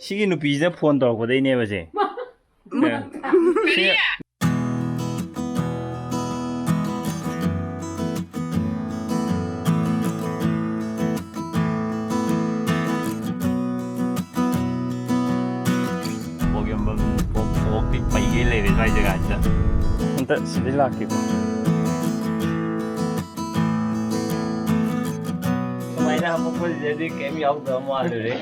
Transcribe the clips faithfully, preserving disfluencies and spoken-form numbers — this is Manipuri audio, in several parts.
ꯁꯤꯒꯤ ꯅꯨꯄꯤꯁꯤꯅ ꯐꯣꯟ ꯇꯧꯔꯛꯄꯗꯩꯅꯦꯕ ꯁꯦ꯫ ꯁꯤ ꯄꯣꯛ ꯌꯣꯟꯐꯝ, ꯄꯣꯛ, ꯄꯣꯛꯇꯤ ꯄꯩꯒꯩ ꯂꯩꯔꯦ ꯁ꯭ꯋꯥꯏ ꯖꯒꯥꯁꯤꯗ꯫ ꯑꯝꯇ ꯁꯤꯗꯩ ꯂꯥꯛꯀꯦꯀꯣ꯫ ꯁꯨꯃꯥꯏꯅ ꯍꯥꯄꯛꯄꯁꯤꯗꯗꯤ ꯀꯩꯝ ꯌꯥꯎꯗꯕ ꯃꯥꯜꯂꯨꯔꯦ꯫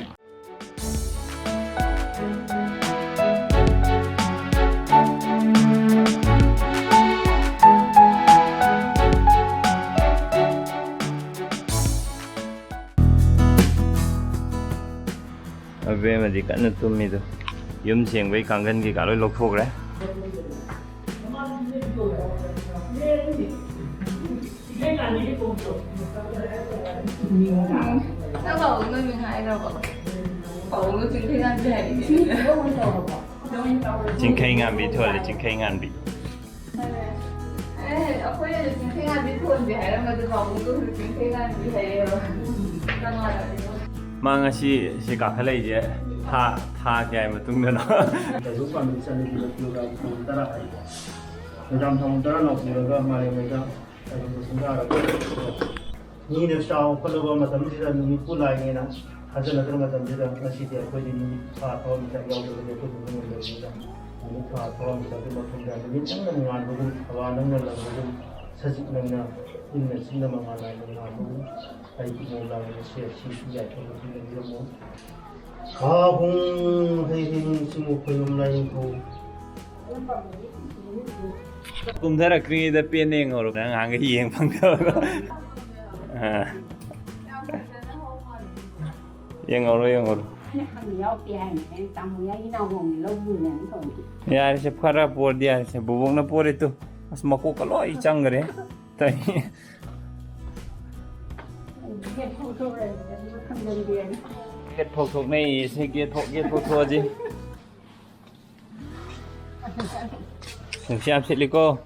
ꯑꯕꯦꯝꯃꯗꯤ ꯀꯟꯅ ꯇꯨꯝꯃꯤꯗꯣ꯫ ꯌꯨꯝ ꯁꯦꯡꯕꯩ ꯀꯥꯡꯒꯟ ꯀꯩꯀꯥ ꯂꯣꯏ ꯂꯧꯊꯣꯛꯈ꯭ꯔꯦ꯫ ꯅꯪ ꯄꯥꯕꯨꯡ ꯃꯃꯤꯡ ꯍꯥꯏꯔꯕ? ꯄꯥꯕꯨꯡꯅ ꯆꯤꯡꯈꯩ ꯉꯥꯟꯕꯤ ꯍꯥꯏꯔꯤꯅꯦ꯫ ꯆꯤꯡꯈꯩ ꯉꯥꯟꯕꯤ ꯊꯣꯜꯂꯦ, ꯆꯤꯡꯈꯩ ꯉꯥꯟꯕꯤ꯫ ꯑꯦ, ꯑꯩꯈꯣꯏꯅ ꯆꯤꯡꯈꯩ ꯉꯥꯟꯕꯤ ꯊꯣꯟꯕꯤ ꯍꯥꯏꯔꯝꯕꯗꯨ ꯄꯥꯕꯨꯡꯗꯣ ꯍꯧꯖꯤꯛ ꯆꯤꯡꯈꯩ ꯉꯥꯟꯕꯤ ꯍꯥꯏꯔꯦꯕ꯫ ꯀꯅꯥꯅ? ꯃꯥ ꯉꯁꯤ ꯁꯤ ꯀꯥꯈꯠꯂꯛꯏꯁꯦ ꯊꯥ, ꯊꯥ ꯀꯌꯥꯒꯤ ꯃꯇꯨꯡꯗꯅꯣ? ꯀꯩꯁꯨ ꯄꯥꯝꯕꯤ ꯆꯠꯂꯤꯗꯨꯗ ꯀꯤꯂꯣꯒ꯭ꯔꯥꯝ ꯀꯨꯟ ꯇꯔꯥ ꯍꯥꯏꯀꯣ꯫ ꯃꯦꯗꯥꯝ ꯊꯥꯎ ꯇꯔꯥ ꯂꯥꯎꯊꯣꯛꯂꯒ ꯃꯥꯂꯦꯝ ꯂꯩꯗ ꯑꯗꯨꯒ ꯁꯤꯡꯒꯥꯔꯒ ꯃꯤꯅ ꯆꯥꯎ ꯈꯣꯠꯂꯕ ꯃꯇꯝꯁꯤꯗ ꯅꯨꯃꯤꯠꯄꯨ ꯂꯥꯏꯅꯦꯅ ꯊꯥꯖꯅꯗꯕ ꯃꯇꯝꯁꯤꯗ ꯉꯁꯤꯗꯤ ꯑꯩꯈꯣꯏꯗꯤ ꯅꯨꯃꯤꯠ ꯊꯥ ꯊꯋꯥꯟꯃꯤꯆꯥꯛ ꯌꯥꯎꯗꯕꯗꯤ ꯑꯩꯈꯣꯏ ꯍꯤꯡꯕ ꯉꯝꯗꯕꯅꯤꯅ ꯅꯨꯃꯤꯠ ꯊꯥ ꯊꯋꯥꯟꯃꯤꯆꯥꯛꯀꯤ ꯃꯐꯝꯗ ꯅꯨꯃꯤꯠ ꯅꯪꯅ ꯅꯣꯡꯉꯥꯟꯕꯒꯨꯝ, ꯊꯋꯥ ꯅꯪꯅ ꯂꯪꯕꯒꯨꯝ, ꯁꯖꯤꯛ ꯅꯪꯅ ꯏꯪꯅ ꯆꯤꯛꯅ ꯃꯉꯥꯜ ꯅꯥꯏꯅ ꯉꯥꯟꯕꯒꯨꯝ ꯑꯩꯒꯤ ꯏꯃꯣꯝ ꯂꯥꯡꯕ ꯁꯦ ꯁꯤꯁꯨ ꯌꯥꯏꯐꯅꯕ ꯍꯣꯠꯅꯕꯤꯔꯝꯃꯨ꯫ ꯈꯥꯍꯨꯝ ꯍꯩ ꯍꯩ ꯅꯤꯡꯁꯤꯡꯉꯨ ꯈꯣꯏꯔꯨꯝ ꯂꯥꯏꯅꯤꯡꯊꯧ꯫ ꯀꯨꯝꯊꯔꯛꯇ꯭ꯔꯤꯉꯩꯗ ꯄꯦꯟꯅ ꯌꯦꯡꯍꯧꯔꯣ꯫ ꯅꯪ ꯉꯍꯥꯟꯒꯩ ꯌꯦꯡ ꯐꯪꯗꯕꯗꯣ꯫ ꯑꯥ꯫ ꯌꯦꯡꯍꯧꯔꯣ, ꯌꯦꯡꯍꯧꯔꯣ꯫ ꯌꯥꯎꯗꯦ ꯍꯥꯏꯅꯦ꯫ ꯑꯩ ꯇꯥꯃꯣ ꯌꯥꯏꯒꯤ ꯅꯥꯎꯕꯣꯝꯒꯤ ꯂꯧꯗꯣꯏꯅꯦꯅ ꯇꯧꯔꯤ꯫ ꯌꯥꯔꯦꯁꯦ, ꯈꯔ ꯄꯣꯔꯗꯤ ꯌꯥꯔꯦꯁꯦ꯫ ꯕꯣꯕꯣꯛꯅ ꯄꯣꯔꯦ ꯇꯨ꯫ ꯑꯁ, ꯃꯀꯣꯛꯀ ꯂꯣꯏ ꯆꯪꯈ꯭ꯔꯦ꯫ ꯇꯥꯏ꯫ ꯒꯦꯠ ꯐꯥꯎꯊꯣꯛꯅꯩꯌꯦ ꯁꯦ, ꯒꯦꯠ ꯐꯥꯎ-, ꯒꯦꯠ ꯐꯥꯎꯊꯣꯛꯑꯁꯤ꯫ ꯅꯨꯡꯁꯤꯠ ꯌꯥꯝ ꯁꯤꯠꯂꯤꯀꯣ꯫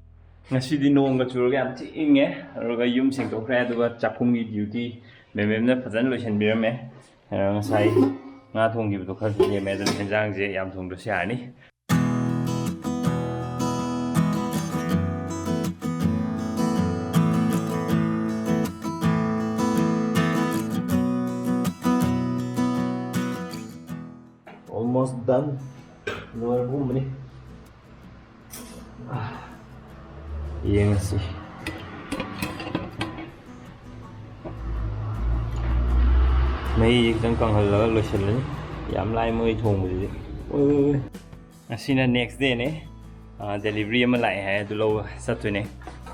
ꯉꯁꯤꯗꯤ ꯅꯣꯡꯒ ꯆꯨꯔꯒ ꯌꯥꯝ ꯊꯤ ꯏꯪꯉꯦ꯫ ꯑꯗꯨꯒ ꯌꯨꯝ ꯁꯦꯡꯗꯣꯛꯈ꯭ꯔꯦ꯫ ꯑꯗꯨꯒ ꯆꯥꯛꯈꯨꯝꯒꯤ duty ꯃꯦꯝ ꯃꯦꯝꯅ ꯐꯖꯅ ꯂꯣꯏꯁꯤꯟꯕꯤꯔꯝꯃꯦ꯫ ꯑꯗꯣ ꯉꯁꯥꯏ ꯉꯥ ꯊꯣꯡꯈꯤꯕꯗꯣ ꯈꯔꯁꯨ ꯂꯦꯝꯃꯦ, ꯑꯗꯨꯅ ꯍꯦꯟꯖꯥꯡꯁꯦ ꯌꯥꯝ ꯊꯣꯡꯗ꯭ꯔꯁꯨ ꯌꯥꯔꯅꯤ꯫ Almost done. ꯂꯣꯏꯔꯒꯨꯝꯕꯅꯤ꯫ ꯌꯦꯡꯉꯁꯤ꯫ ꯃꯩꯁꯦ ꯈꯤꯇꯪ ꯀꯪꯍꯜꯂꯒ ꯂꯣꯏꯁꯤꯜꯂꯅꯤ꯫ ꯌꯥꯝ ꯂꯥꯏ ꯃꯣꯏ ꯊꯣꯡꯕꯁꯤꯗꯤ꯫ ꯑꯣꯏ, ꯑꯣꯏ, ꯑꯣꯏ꯫ ꯉꯁꯤꯅ next dayꯅꯦ꯫ ꯑꯥ, delivery ꯑꯃ ꯂꯥꯛꯑꯦ ꯍꯥꯏ, ꯑꯗꯨ ꯂꯧꯕ ꯆꯠꯇꯣꯏꯅꯦ꯫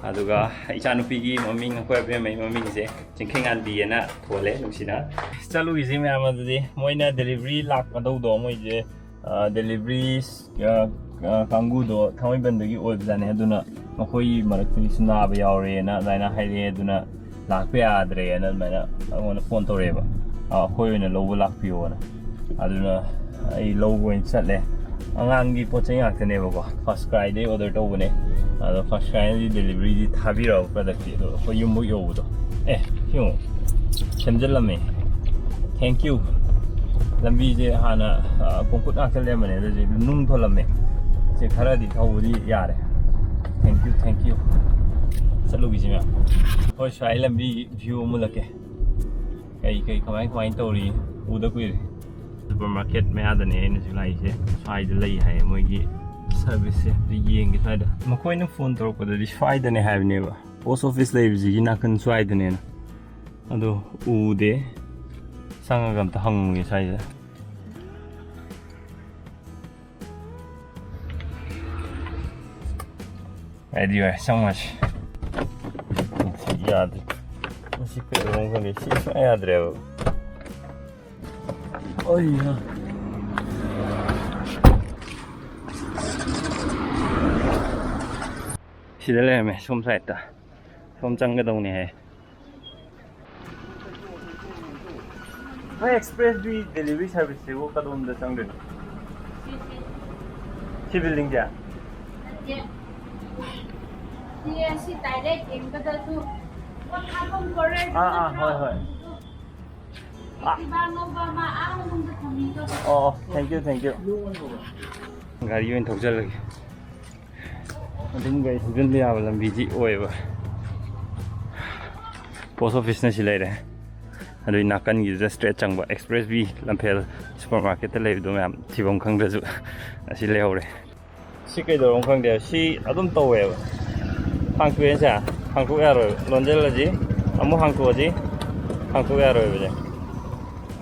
ꯑꯗꯨꯒ ꯏꯆꯥꯅꯨꯄꯤꯒꯤ ꯃꯃꯤꯡ, ꯑꯩꯈꯣꯏ ꯑꯕꯦꯝꯃꯒꯤ ꯃꯃꯤꯡꯁꯦ ꯆꯤꯡꯈꯩꯉꯥꯟꯕꯤ ꯍꯥꯏꯅ ꯊꯣꯜꯂꯦ, ꯅꯨꯡꯁꯤꯅ꯫ ꯆꯠꯂꯨꯈꯤꯁꯤ ꯃꯌꯥꯝ꯫ ꯑꯗꯨꯗꯤ ꯃꯣꯏꯅ delivery ꯂꯥꯛꯀꯗꯧꯗꯣ, ꯃꯣꯏꯁꯦ, ꯑꯥ, delivery, ꯑꯥ, ꯑꯥ, ꯀꯥꯡꯕꯨꯗꯣ ꯊꯥꯡꯃꯩꯕꯟꯗꯒꯤ ꯑꯣꯏꯕꯖꯥꯠꯅꯦ꯫ ꯑꯗꯨꯅ ꯃꯈꯣꯏꯒꯤ ꯃꯔꯛꯇꯒꯤꯁꯨ ꯅꯥꯕ ꯌꯥꯎꯔꯦꯅ ꯑꯗꯨꯃꯥꯏꯅ ꯍꯥꯏꯔꯛꯑꯦ꯫ ꯑꯗꯨꯅ ꯂꯥꯛꯄ ꯌꯥꯗ꯭ꯔꯦꯅ ꯑꯗꯨꯃꯥꯏꯅ ꯑꯩꯉꯣꯟꯗ phone ꯇꯧꯔꯛꯑꯦꯕ꯫ "ꯑꯥ, ꯑꯩꯈꯣꯏ ꯑꯣꯏꯅ ꯂꯧꯕ ꯂꯥꯛꯄꯤꯌꯣꯅ"꯫ ꯑꯗꯨꯅ ꯑꯩ ꯂꯧꯕ ꯑꯣꯏꯅ ꯆꯠꯂꯦ꯫ ꯑꯉꯥꯡꯒꯤ ꯄꯣꯠ ꯆꯩ ꯉꯥꯛꯇꯅꯦꯕꯀꯣ꯫ First Cryꯗꯩ order ꯇꯧꯕꯅꯦ꯫ ꯑꯗꯣ First Cryꯅꯗꯤ deliveryꯗꯤ ꯊꯥꯕꯤꯔꯛꯑꯕ productꯇꯤ, ꯑꯗꯣ ꯑꯩꯈꯣꯏ ꯌꯨꯝꯕꯨꯛ ꯌꯧꯕꯗꯣ꯫ ꯑꯦ, ꯁꯤ ꯌꯦꯡꯉꯨ꯫ ꯁꯦꯝꯖꯤꯜꯂꯝꯃꯦ꯫ Thank you꯫ ꯂꯝꯕꯤꯁꯦ ꯍꯥꯟꯅ, ꯑ, concrete ꯉꯥꯛꯇ ꯂꯩꯔꯝꯕꯅꯦ, ꯑꯗꯨ ꯍꯧꯖꯤꯛ ꯅꯨꯡ ꯊꯣꯜꯂꯝꯃꯦ꯫ ꯁꯤ ꯈꯔꯗꯤ ꯊꯧꯕꯗꯤ ꯌꯥꯔꯦ꯫ Thank you, thank you꯫ ꯆꯠꯂꯨꯈꯤꯁꯤ ꯃꯌꯥꯝ꯫ ꯍꯣꯏ, ꯁ꯭ꯋꯥꯏ ꯂꯝꯕꯤ view ꯑꯃ ꯎꯠꯂꯛꯀꯦ꯫ ꯀꯩ ꯀꯩ ꯀꯃꯥꯏ ꯀꯃꯥꯏ ꯇꯧꯔꯤ ꯎꯗ ꯀꯨꯏꯔꯦ꯫ Supermarket ꯃꯌꯥꯗꯅꯦ ꯑꯩꯅ ꯍꯧꯖꯤꯛ ꯂꯥꯛꯏꯁꯦ꯫ ꯁ꯭ꯋꯥꯏꯗ ꯂꯩ ꯍꯥꯏꯌꯦ ꯃꯣꯏꯒꯤ serviceꯁꯦ꯫ ꯑꯗꯨ ꯌꯦꯡꯒꯦ ꯁ꯭ꯋꯥꯏꯗ꯫ ꯃꯈꯣꯏꯅ phone ꯇꯧꯔꯛꯄꯗꯗꯤ ꯁ꯭ꯋꯥꯏꯗꯅꯦ ꯍꯥꯏꯕꯅꯦꯕ꯫ Post office ꯂꯩꯕꯁꯤꯒꯤ ꯅꯥꯀꯟ ꯁ꯭ꯋꯥꯏꯗꯅꯦꯅ꯫ ꯑꯗꯣ ꯎꯗꯦ꯫ ꯆꯪꯉꯒ ꯑꯝꯇ ꯍꯪꯉꯨꯒꯦ ꯁ꯭ꯋꯥꯏꯗ꯫ Ready ꯑꯣꯏꯔꯦ, ꯆꯪꯉꯁꯤ꯫ ꯁꯤ ꯌꯥꯗ꯭ꯔꯦ꯫ ꯃꯁꯤ ꯀꯩꯗꯧꯔꯝꯅꯣ ꯈꯪꯗꯦ꯫ ꯁꯤ ꯁꯨꯡꯌꯥ ꯌꯥꯗ꯭ꯔꯦꯕ꯫ ꯑꯩ ꯍꯥ꯫ ꯁꯤꯗ ꯂꯩꯔꯝꯃꯦ, ꯁꯣꯝ sideꯇ꯫ ꯁꯣꯝ ꯆꯪꯒꯗꯧꯅꯦ ꯍꯥꯏ꯫ ꯅꯣꯏ Express Delivery Serviceꯁꯤꯕꯨ ꯀꯗꯣꯝꯗ ꯆꯪꯗꯣꯏꯅꯣ? ꯁꯤ buildingꯁꯦ? ꯅꯠꯇꯦ꯫ ꯁꯤ ꯑꯁꯤ direct ꯌꯦꯡꯕꯗꯁꯨ ꯄꯣꯠ ꯊꯥꯐꯝ cornerꯗꯨ ꯑꯥ, ꯑꯥ, ꯅꯠꯇ꯭ꯔꯣ? ꯍꯣꯏ, ꯍꯣꯏ꯫ ꯑꯣ, ꯊꯦꯡꯀ꯭ꯌꯨ, ꯊꯦꯡꯀ꯭ꯌꯨ꯫ ꯒꯥꯔꯤ ꯑꯣꯏꯅ ꯊꯧꯖꯤꯜꯂꯒꯦ꯫ ꯑꯗꯨꯝ ꯒꯥꯔꯤ ꯊꯧꯖꯤꯟꯕ ꯌꯥꯕ ꯂꯝꯕꯤꯗꯤ ꯑꯣꯏꯌꯦꯕ꯫ ꯄꯣꯁ ꯑꯣꯐꯤꯁꯅ ꯁꯤ ꯂꯩꯔꯦ꯫ ꯑꯗꯨꯒꯤ ꯅꯥꯀꯟꯒꯤꯗꯨꯗ ꯁ꯭ꯇ꯭ꯔꯦꯠ ꯆꯪꯕ ꯑꯦꯛꯁꯄ꯭ꯔꯦꯁ ꯕꯤ ꯂꯝꯐꯦꯜ ꯁꯨꯄꯔ ꯃꯥꯔꯀꯦꯠꯇ ꯂꯩꯕꯗꯣ ꯃꯌꯥꯝ ꯊꯤꯐꯝ ꯈꯪꯗ꯭ꯔꯁꯨ ꯑꯁꯤ ꯂꯩꯍꯧꯔꯦ꯫ ꯁꯤ ꯀꯩꯗꯧꯔꯝꯅꯣ ꯈꯪꯗꯦ꯫ ꯁꯤ ꯑꯗꯨꯝ ꯇꯧꯋꯦꯕ꯫ ꯍꯥꯡꯇꯣꯛꯑꯦꯁꯦ꯫ ꯍꯥꯡꯇꯣꯛ ꯌꯥꯔꯣꯏꯕ꯫ ꯂꯣꯟꯁꯤꯜꯂꯁꯤ꯫ ꯑꯃꯨꯛ ꯍꯥꯡꯇꯣꯛꯑꯁꯤ꯫ ꯍꯥꯡꯇꯣꯛ ꯌꯥꯔꯣꯏꯕꯁꯦ꯫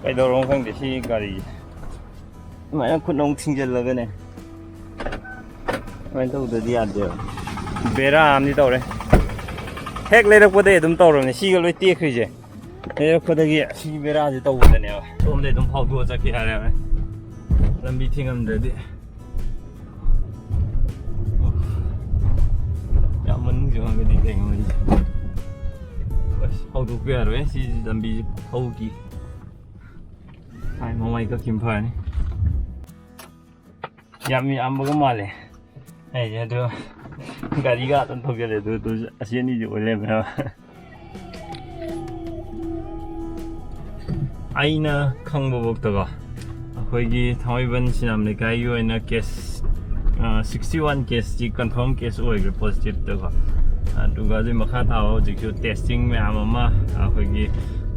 ꯀꯩꯗꯧꯔꯝꯅꯣ ꯈꯪꯗꯦ ꯁꯤ ꯒꯥꯔꯤꯁꯦ꯫ ꯑꯗꯨꯃꯥꯏꯅ ꯈꯨꯠꯅ ꯑꯃꯨꯛ ꯊꯤꯡꯖꯤꯜꯂꯒꯅꯦ꯫ ꯑꯗꯨꯃꯥꯏꯅ ꯇꯧꯗ꯭ꯔꯗꯤ ꯌꯥꯗꯦꯕ꯫ ꯕꯦꯔꯥ ꯑꯃꯗꯤ ꯇꯧꯔꯦ꯫ ꯍꯦꯛ ꯂꯩꯔꯛꯄꯗꯩ ꯑꯗꯨꯝ ꯇꯧꯔꯕꯅꯦ꯫ ꯁꯤꯒ ꯂꯣꯏ ꯇꯦꯛꯈ꯭ꯔꯤꯁꯦ꯫ ꯂꯩꯔꯛꯄꯗꯒꯤ ꯑꯁꯤꯒꯤ ꯕꯦꯔꯥꯁꯦ ꯇꯧꯕꯗꯅꯦꯕ꯫ ꯁꯣꯝꯗꯩ ꯑꯗꯨꯝ ꯐꯥꯎꯗꯣꯛꯑ ꯆꯠꯈꯤ ꯍꯥꯏꯔꯦꯕ꯫ ꯂꯝꯕꯤ ꯊꯤꯡꯉꯝꯗ꯭ꯔꯗꯤ꯫ ꯌꯥꯝ ꯃꯅꯨꯡ ꯆꯪꯉꯒꯗꯤ ꯀꯩꯅꯣ ꯑꯩꯁꯦ꯫ ꯑꯁ, ꯐꯥꯎꯗꯣꯛꯄ ꯌꯥꯔꯣꯏ꯫ ꯁꯤ ꯂꯝꯕꯤꯁꯦ ꯍꯧꯈꯤ꯫ ꯍꯥꯏ, ꯃꯃꯥꯏ ꯀꯛꯈꯤꯕ ꯐꯔꯅꯤ꯫ ꯌꯥꯝ ꯌꯥꯝꯕꯒ ꯃꯥꯜꯂꯦ ꯑꯩꯁꯦ꯫ ꯑꯗꯨ ꯒꯥꯔꯤꯒ ꯑꯗꯨꯝ ꯊꯧꯖꯜꯂꯦ꯫ ꯑꯗꯨ, ꯑꯗꯨ ꯑꯁꯤ ꯑꯅꯤꯁꯦ ꯑꯣꯏ ꯂꯩꯔꯝꯃꯦꯕ꯫ ꯑꯩꯅ ꯈꯪꯕꯐꯥꯎꯗꯀꯣ, ꯑꯩꯈꯣꯏꯒꯤ ꯊꯥꯡꯃꯩꯕꯟ ꯁꯤꯅꯥꯝ ꯂꯩꯀꯥꯏꯒꯤ ꯑꯣꯏꯅ ꯀꯦꯁ, ꯑ, sixty one ꯀꯦꯁꯇꯤ ꯀꯟꯐꯥꯔꯝ ꯀꯦꯁ ꯑꯣꯏꯈ꯭ꯔꯦ ꯄꯣꯖꯤꯇꯤꯞꯇꯀꯣ꯫ ꯑꯗꯨꯒ ꯑꯗꯨꯒꯤ ꯃꯈꯥ ꯇꯥꯕ ꯍꯧꯖꯤꯛꯁꯨ ꯇꯦꯁꯇꯤꯡ ꯃꯌꯥꯝ ꯑꯃ ꯑꯩꯈꯣꯏꯒꯤ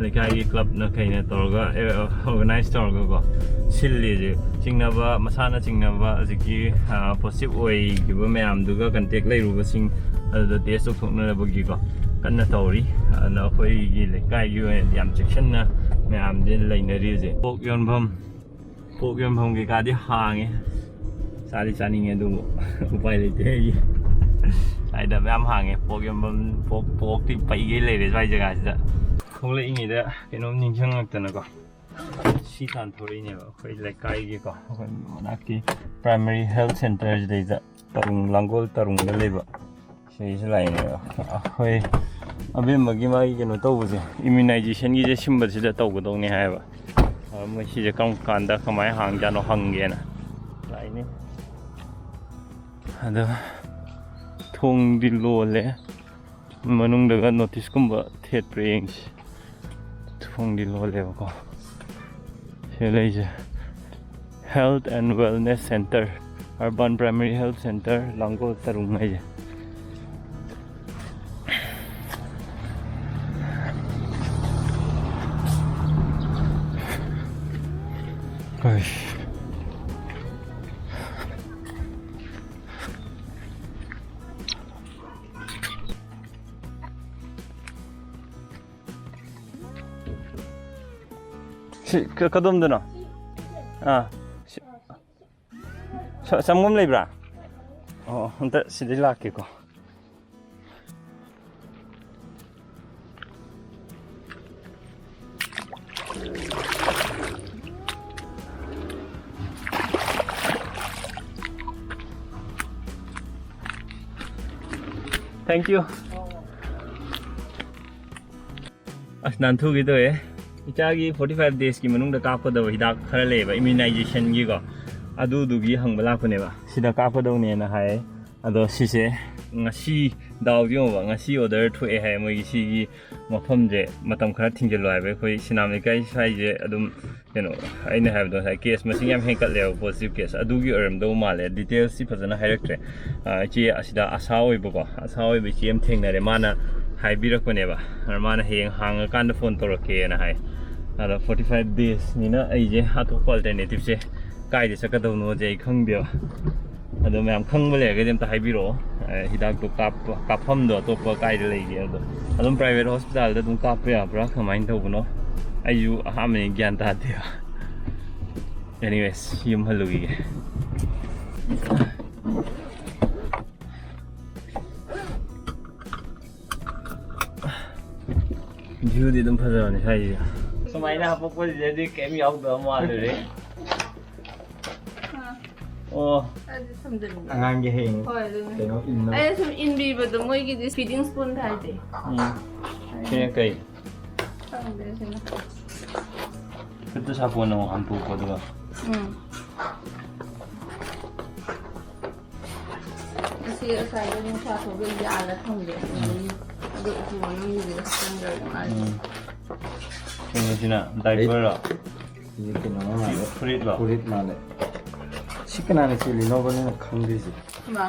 ꯂꯩꯀꯥꯏꯒꯤ ꯀ꯭ꯂꯕꯅ ꯀꯩꯅ ꯇꯧꯔꯒ, ꯑꯦ, ꯑꯣꯔꯒꯅꯥꯏꯁ ꯇꯧꯔꯒꯀꯣ ꯁꯤꯜꯂꯤ ꯍꯧꯖꯤꯛ꯫ ꯆꯤꯡꯅꯕ, ꯃꯁꯥꯅ ꯆꯤꯡꯅꯕ ꯍꯧꯖꯤꯛꯀꯤ, ꯑ, ꯄꯣꯖꯤꯇꯤꯞ ꯑꯣꯏꯈꯤꯕ ꯃꯌꯥꯝꯗꯨꯒ ꯀꯟꯇꯦꯛ ꯂꯩꯔꯨꯕꯁꯤꯡ ꯑꯗꯨꯗ ꯇꯦꯁ ꯇꯧꯊꯣꯛꯅꯅꯕꯒꯤꯀꯣ ꯀꯟꯅ ꯇꯧꯔꯤ꯫ ꯑꯗꯨꯅ ꯑꯩꯈꯣꯏꯒꯤ ꯂꯩꯀꯥꯏꯒꯤ ꯑꯣꯏꯅꯗꯤ ꯌꯥꯝ ꯆꯦꯛꯁꯤꯟꯅ ꯃꯌꯥꯝꯁꯦ ꯂꯩꯅꯔꯤ ꯍꯧꯖꯤꯛ꯫ ꯄꯣꯛ ꯌꯣꯟꯐꯝ, ꯄꯣꯛ ꯌꯣꯟꯐꯝ ꯀꯩꯀꯥꯗꯤ ꯍꯥꯡꯉꯦ꯫ ꯆꯥꯗꯤ ꯆꯥꯅꯤꯡꯉꯦ, ꯑꯗꯨꯕꯨ ꯎꯄꯥꯏ ꯂꯩꯇꯦ ꯑꯩꯒꯤ꯫ ꯁ꯭ꯋꯥꯏꯗ ꯃꯌꯥꯝ ꯍꯥꯡꯉꯦ꯫ ꯄꯣꯛ ꯌꯣꯟꯐꯝ, ꯄꯣꯛ, ꯄꯣꯛꯇꯤ ꯄꯩꯒꯩ ꯂꯩꯔꯦ ꯁ꯭ꯋꯥꯏ ꯖꯒꯥꯁꯤꯗ꯫ ꯊꯣꯛꯂꯛꯏꯉꯩꯗ ꯀꯩꯅꯣꯝ ꯅꯤꯡꯁꯤꯡꯉꯛꯇꯅꯀꯣ꯫ ꯁꯤ ꯇꯥꯟꯊꯣꯔꯛꯏꯅꯦꯕ ꯑꯩꯈꯣꯏ ꯂꯩꯀꯥꯏꯒꯤꯀꯣ, ꯑꯩꯈꯣꯏ ꯃꯅꯥꯛꯀꯤ ꯄ꯭ꯔꯥꯏꯃꯔꯤ ꯍꯦꯜꯊ ꯁꯦꯟꯇꯔꯁꯤꯗꯩꯗ, ꯇꯔꯨꯡ, ꯂꯥꯡꯒꯣꯜ ꯇꯔꯨꯡꯗ ꯂꯩꯕ꯫ ꯁꯤꯗꯩꯁꯤꯗ ꯂꯥꯛꯏꯅꯦꯕ꯫ ꯑꯩꯈꯣꯏ ꯑꯕꯦꯝꯃꯒꯤ ꯃꯥꯒꯤ ꯀꯩꯅꯣ ꯇꯧꯕꯁꯦ, ꯏꯃ꯭ꯌꯨꯅꯥꯏꯖꯦꯁꯟꯒꯤꯁꯦ ꯁꯤꯟꯕꯁꯤꯗ ꯇꯧꯒꯗꯧꯅꯦ ꯍꯥꯏꯌꯦꯕ꯫ ꯑ, ꯃꯣꯏ ꯁꯤꯁꯦ ꯀꯔꯝ ꯀꯥꯟꯗ ꯀꯃꯥꯏꯅ ꯍꯥꯡꯖꯥꯠꯅꯣ ꯍꯪꯒꯦꯅ ꯂꯥꯛꯏꯅꯦ꯫ ꯑꯗꯣ ꯊꯣꯡꯗꯤ ꯂꯣꯜꯂꯦ꯫ ꯃꯅꯨꯡꯗꯒ ꯅꯣꯇꯤꯁꯀꯨꯝꯕ ꯊꯦꯠꯄ꯭ꯔꯥ ꯌꯦꯡꯁꯤ꯫ ꯊꯣꯡꯗꯤ ꯂꯣꯜꯂꯦꯕꯀꯣ꯫ ꯁꯤ ꯂꯩꯁꯦ Health and Wellness Center, Urban Primary Health Center, ꯂꯥꯡꯒꯣꯜ ꯇꯔꯨꯡ ꯍꯥꯏꯁꯦ꯫ ꯑꯩꯁ꯫ ꯁꯤ ꯀ-, ꯀꯗꯣꯝꯗꯅꯣ? ꯑꯥ, ꯁꯤ, ꯁ-, ꯆꯪꯐꯝ ꯂꯩꯕ꯭ꯔꯥ? ꯑꯣ, ꯑꯝꯇ ꯁꯤꯗꯩ ꯂꯥꯛꯀꯦꯀꯣ꯫ Thank you. ꯑꯁ, ꯅꯥꯟꯊꯨꯒꯦ ꯇꯧꯋꯦ꯫ ꯏꯆꯥꯒꯤ forty five days ꯀꯤ ꯃꯅꯨꯡꯗ ꯀꯥꯞꯀꯗꯕ ꯍꯤꯗꯥꯛ ꯈꯔ ꯂꯩꯌꯦꯕ, immunization ꯒꯤꯀꯣ, ꯑꯗꯨꯗꯨꯒꯤ ꯍꯪꯕ ꯂꯥꯛꯄꯅꯦꯕ꯫ ꯁꯤꯗ ꯀꯥꯞꯀꯗꯧꯅꯦꯅ ꯍꯥꯏ꯫ ꯑꯗꯣ ꯁꯤꯁꯦ ꯉꯁꯤ, ꯗꯥꯎꯗꯤ ꯌꯦꯡꯉꯣꯕ, ꯉꯁꯤ order ꯊꯣꯛꯑꯦ ꯍꯥꯏ꯫ ꯃꯣꯏꯒꯤ ꯁꯤꯒꯤ ꯃꯐꯝꯁꯦ ꯃꯇꯝ ꯈꯔ ꯊꯤꯡꯖꯤꯜꯂꯣ ꯍꯥꯏꯕ꯫ ꯑꯩꯈꯣꯏ ꯁꯤꯅꯥꯝ ꯂꯩꯀꯥꯏ ꯁ꯭ꯋꯥꯏꯁꯦ ꯑꯗꯨꯝ, ꯀꯩꯅꯣ, ꯑꯩꯅ ꯍꯥꯏꯕꯗꯣ ꯉꯁꯥꯏ case ꯃꯁꯤꯡ ꯌꯥꯝ ꯍꯦꯟꯀꯠꯂꯦꯕ, positive case꯫ ꯑꯗꯨꯒꯤ ꯑꯣꯏꯔꯝꯗꯧ ꯃꯥꯜꯂꯦ꯫ Details ꯇꯤ ꯐꯖꯅ ꯍꯥꯏꯔꯛꯇ꯭ꯔꯦ꯫ ꯑ, ꯏꯆꯦ ꯑꯁꯤꯗ ꯑꯁꯥ ꯑꯣꯏꯕꯀꯣ, ꯑꯁꯥ ꯑꯣꯏꯕ ꯏꯆꯦ ꯑꯃ ꯊꯦꯡꯅꯔꯦ꯫ ꯃꯥꯅ ꯍꯥꯏꯕꯤꯔꯛꯄꯅꯦꯕ꯫ ꯑꯗ ꯃꯥꯅ ꯍꯌꯦꯡ ꯍꯥꯡꯉꯀꯥꯟꯗ phone ꯇꯧꯔꯛꯀꯦꯅ ꯍꯥꯏ꯫ ꯑꯗꯣ forty five days ꯅꯤꯅ ꯑꯩꯁꯦ ꯑꯇꯣꯞꯄ alternative ꯁꯦ ꯀꯥꯏꯗ ꯆꯠꯀꯗꯧꯅꯣꯁꯦ ꯑꯩ ꯈꯪꯗꯦꯕ꯫ ꯑꯗꯣ ꯃꯌꯥꯝ ꯈꯪꯕ ꯂꯩꯔꯒꯗꯤ ꯑꯝꯇ ꯍꯥꯏꯕꯤꯔꯛꯑꯣ꯫ ꯑ, ꯍꯤꯗꯥꯛꯇꯣ ꯀꯥꯞꯄ, ꯀꯥꯞꯐꯝꯗꯣ ꯑꯇꯣꯞꯄ ꯀꯥꯏꯗ ꯂꯩꯒꯦ? ꯑꯗꯣ ꯑꯗꯨꯝ private hospital ꯗ ꯑꯗꯨꯝ ꯀꯥꯞꯄ ꯌꯥꯕ꯭ꯔꯥ, ꯀꯃꯥꯏꯅ ꯇꯧꯕꯅꯣ? ꯑꯩꯁꯨ ꯑꯍꯥꯟꯕꯅꯤ, ꯒ꯭ꯌꯥꯟ ꯇꯥꯗꯦꯕ꯫ Anyways, ꯌꯨꯝ ꯍꯜꯂꯨꯈꯤꯒꯦ꯫ View ꯗꯤ ꯑꯗꯨꯝ ꯐꯖꯕꯅꯤ ꯁ꯭ꯋꯥꯏꯁꯦ꯫ ꯁꯨꯃꯥꯏꯅ ꯍꯥꯄꯛꯄꯁꯤꯗꯗꯤ ꯀꯩꯝ ꯌꯥꯎꯗꯕ ꯃꯥꯜꯂꯨꯔꯦ꯫ ꯑꯣ꯫ ꯑꯗꯨ ꯊꯝꯖꯤꯜꯂꯨ꯫ ꯑꯉꯥꯡꯒꯤ ꯍꯌꯦꯡ ꯍꯣꯏ, ꯑꯗꯨꯅꯦ꯫ ꯀꯩꯅꯣ ꯏꯟꯅꯕ꯫ ꯑꯩꯅ ꯁꯨꯝ ꯏꯟꯕꯤꯕꯗꯣ, ꯃꯣꯏꯒꯤꯗꯤ feeding spoon ꯍꯥꯏꯗꯤ꯫ ꯎꯝ꯫ ꯁꯤꯅ ꯀꯩ? ꯈꯪꯗꯦ ꯁꯤꯅ꯫ ꯈꯨꯠꯇ ꯁꯥꯄꯣꯟ ꯑꯃꯨꯛ ꯍꯥꯝꯗꯣꯛꯄ ꯑꯗꯨꯒ꯫ ꯎꯝ꯫ ꯑꯁꯤ ꯉꯁꯥꯏꯗ ꯅꯨꯡꯁꯥ ꯊꯣꯛꯄ ꯌꯥꯜꯂ ꯊꯝꯒꯦ꯫ ꯎꯝ꯫ ꯑꯗꯨ ꯎꯄꯨ ꯃꯅꯨꯡꯒꯤꯗꯨꯗ ꯆꯪꯈ꯭ꯔꯒ ꯃꯥꯜꯂꯦ꯫ ꯎꯝ꯫ ꯁꯤꯅ, ꯁꯤꯅ diaper ꯔꯣ? ꯁꯤ ꯀꯩꯅꯣ ꯃꯥꯜꯂꯦ꯫ ꯐꯨꯔꯤꯠꯂꯣ? ꯐꯨꯔꯤꯠ ꯃꯥꯜꯂꯦ꯫ ꯁꯤ ꯀꯅꯥꯅ ꯆꯦꯜꯂꯤꯅꯣꯕ ꯅꯪꯅ ꯈꯪꯗ꯭ꯔꯤꯁꯦ? ꯏꯃꯥ꯫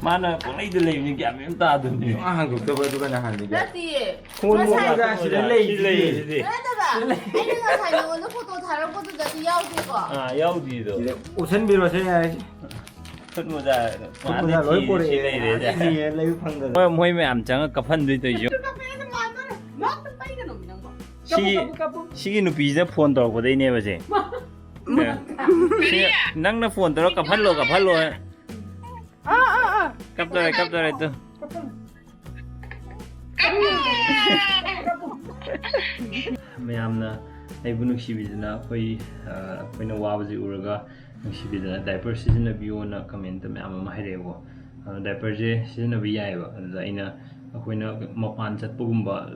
ꯃꯥꯅ ꯄꯪꯂꯩꯗ ꯂꯩꯕꯅꯤ, ꯒ꯭ꯌꯥꯟ ꯃꯦꯟ ꯑꯃ ꯇꯥꯗꯕꯅꯤ꯫ ꯁꯨꯡꯍꯥꯡ ꯍꯥꯡꯗꯣꯛꯇꯕ ꯑꯗꯨꯒ ꯅꯍꯥꯟꯗꯒꯤ꯫ ꯅꯠꯇꯤꯌꯦ꯫ ꯈꯣꯡ ꯉꯁꯥꯏ ꯃꯣꯠꯂꯒ ꯁꯤꯗ ꯂꯩ꯫ ꯁꯤ ꯂꯩ, ꯁꯤꯗꯤ꯫ ꯅꯠꯇꯕ꯫ ꯑꯩꯅ ꯉꯁꯥꯏ ꯅꯉꯣꯟꯗ ꯐꯣꯇꯣ ꯊꯥꯔꯛꯄꯗꯨꯗꯗꯤ ꯌꯥꯎꯗꯦꯀꯣ꯫ ꯑꯥ, ꯌꯥꯎꯗꯤꯗꯣ꯫ ꯁꯤꯗ ꯎꯠꯁꯟꯕꯤꯔꯣꯁꯦ ꯌꯥꯔꯦ꯫ ꯈꯨꯠ ꯃꯣꯖꯥ꯫ ꯈꯨꯠ ꯃꯣꯖꯥ ꯂꯣꯏ ꯁꯤ ꯄꯣꯔꯛꯑꯦ꯫ ꯂꯩꯔꯦꯗ꯫ ꯁꯤꯅꯦ ꯂꯩꯕ ꯐꯪꯗꯗꯅ꯫ ꯃꯣꯏ, ꯃꯣꯏ ꯃꯌꯥꯝ ꯆꯪꯉꯒ ꯀꯞꯍꯟꯗꯣꯏ ꯇꯧꯔꯤꯁꯦ꯫ ꯀꯞꯄꯦꯅ ꯃꯥꯟꯗꯣꯔꯦ꯫ ꯅꯣꯛꯇ ꯄꯩꯒꯅꯣꯃꯤ ꯅꯪꯕꯣ꯫ ꯁꯤꯒꯤ, ꯀꯞꯄꯨ, ꯀꯞꯄꯨ, ꯀꯞꯄꯨ꯫ ꯁꯤꯒꯤ ꯅꯨꯄꯤꯁꯤꯅ ꯐꯣꯟ ꯇꯧꯔꯛꯄꯗꯩꯅꯦꯕ ꯁꯦ꯫ ꯁꯤ, ꯅꯪꯅ ꯐꯣꯟ ꯇꯧꯔ ꯀꯞꯍꯜꯂꯣ, ꯀꯞꯍꯜꯂꯣ꯫ ꯑꯥ ꯑꯥ ꯑꯥ꯫ ꯀꯞꯇꯧꯔꯦ, ꯀꯞꯇꯧꯔꯦ ꯇꯨ꯫ ꯃꯌꯥꯝꯅ ꯑꯩꯕꯨ ꯅꯨꯡꯁꯤꯕꯤꯗꯅ ꯑꯩꯈꯣꯏ, ꯑ, ꯑꯩꯈꯣꯏꯅ ꯋꯥꯕꯁꯤ ꯎꯔꯒ ꯅꯨꯡꯁꯤꯕꯤꯗꯅ diaper ꯁꯤꯖꯤꯟꯅꯕꯤꯌꯣꯅ comment ꯃꯌꯥꯝ ꯑꯃ ꯍꯥꯏꯔꯛꯑꯦꯕꯀꯣ꯫ ꯑꯗꯣ diaperꯁꯦ ꯁꯤꯖꯤꯟꯅꯕ ꯌꯥꯏꯑꯕ꯫ ꯑꯗꯨꯗ ꯑꯩꯅ ꯑꯩꯈꯣꯏꯅ ꯃꯄꯥꯟ ꯆꯠꯄꯒꯨꯝꯕ,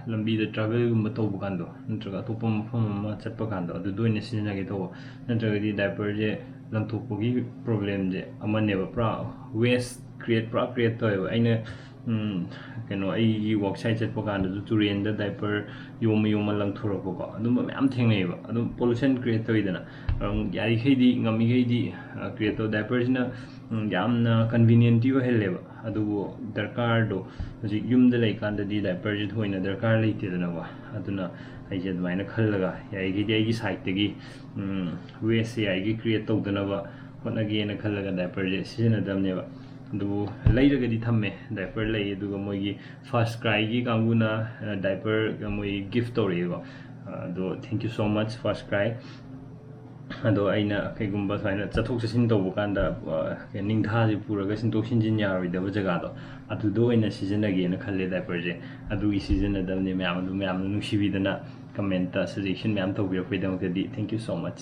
ꯂꯝꯕꯤꯗ travelꯒꯨꯝꯕ ꯇꯧꯕ ꯀꯥꯟꯗꯣ, ꯅꯠꯇ꯭ꯔꯒ ꯑꯇꯣꯞꯄ ꯃꯐꯝ ꯑꯃ ꯆꯠꯄ ꯀꯥꯟꯗꯣ, ꯑꯗꯨꯗ ꯑꯣꯏꯅ ꯁꯤꯖꯤꯟꯅꯒꯦ ꯇꯧꯕ꯫ ꯅꯠꯇ꯭ꯔꯒꯗꯤ diaperꯁꯦ ꯂꯪꯊꯣꯛꯄꯒꯤ problemꯁꯦ ꯑꯃꯅꯦꯕ, ꯄꯨꯔꯥ waste create, ꯄꯨꯔꯥ create ꯇꯧꯋꯦꯕ꯫ ꯑꯩꯅ, ꯎꯝ, ꯀꯩꯅꯣ, ꯑꯩꯒꯤ work site ꯆꯠꯄ ꯀꯥꯟꯗꯁꯨ ꯇꯨꯔꯦꯟꯗ diaper ꯌꯣꯝꯃ ꯌꯣꯝꯃ ꯂꯪꯊꯣꯔꯛꯄꯀꯣ, ꯑꯗꯨꯝꯕ ꯃꯌꯥꯝ ꯊꯦꯡꯅꯩꯌꯦꯕ꯫ ꯑꯗꯨꯝ pollution create ꯇꯧꯋꯤꯗꯅ꯫ ꯑꯗꯨꯝ ꯌꯥꯔꯤꯈꯩꯗꯤ, ꯉꯝꯃꯤꯈꯩꯗꯤ, ꯑ, create ꯇꯧ꯫ Diaperꯁꯤꯅ, ꯎꯝ, ꯌꯥꯝꯅ convenientꯇꯤ ꯑꯣꯏꯍꯜꯂꯦꯕ꯫ ꯑꯗꯨꯕꯨ ꯗꯔꯀꯥꯔꯗꯣ, ꯍꯧꯖꯤꯛ ꯌꯨꯝꯗ ꯂꯩꯀꯥꯟꯗꯗꯤ diaperꯁꯦ ꯊꯣꯏꯅ ꯗꯔꯀꯥꯔ ꯂꯩꯇꯦꯗꯅꯀꯣ꯫ ꯑꯗꯨꯅ ꯑꯩꯁꯦ ꯑꯗꯨꯃꯥꯏꯅ ꯈꯜꯂꯒ ꯌꯥꯔꯤꯈꯩꯗꯤ ꯑꯩꯒꯤ sideꯇꯒꯤ, ꯎꯝ, wasteꯁꯦ ꯌꯥꯔꯤꯈꯩ create ꯇꯧꯗꯅꯕ ꯍꯣꯠꯅꯒꯦꯅ ꯈꯜꯂꯒ diaperꯁꯦ ꯁꯤꯖꯤꯟꯅꯗꯕꯅꯦꯕ꯫ ꯑꯗꯨꯕꯨ ꯂꯩꯔꯒꯗꯤ ꯊꯝꯃꯦ, diaper ꯂꯩ, ꯑꯗꯨꯒ ꯃꯣꯏꯒꯤ First Cryꯒꯤ ꯀꯥꯡꯕꯨꯅ, ꯑ, diaper ꯃꯣꯏ gift ꯇꯧꯔꯛꯑꯦꯀꯣ꯫ ꯑ, ꯑꯗꯣ thank you so much First Cry꯫ ꯑꯗꯣ ꯑꯩꯅ ꯀꯩꯒꯨꯝꯕ ꯁꯨꯃꯥꯏꯅ ꯆꯠꯊꯣꯛ ꯆꯠꯁꯤꯟ ꯇꯧꯕ ꯀꯥꯟꯗ, ꯑ, ꯅꯤꯡꯊꯥꯁꯦ ꯄꯨꯔꯒ ꯁꯤꯟꯗꯣꯛ ꯁꯤꯟꯖꯤꯟ ꯌꯥꯔꯣꯏꯗꯕ ꯖꯒꯥꯗꯣ, ꯑꯗꯨꯗ ꯑꯣꯏꯅ ꯁꯤꯖꯤꯟꯅꯒꯦꯅ ꯈꯜꯂꯦ diaperꯁꯦ꯫ ꯑꯗꯨꯒꯤ ꯁꯤꯖꯤꯟꯅꯗꯕꯅꯦ ꯃꯌꯥꯝ꯫ ꯑꯗꯨ ꯃꯌꯥꯝꯅ ꯅꯨꯡꯁꯤꯕꯤꯗꯅ commentꯇ suggestion ꯃꯌꯥꯝ ꯇꯧꯕꯤꯔꯛꯄꯒꯤꯗꯃꯛꯇꯗꯤ thank you so much꯫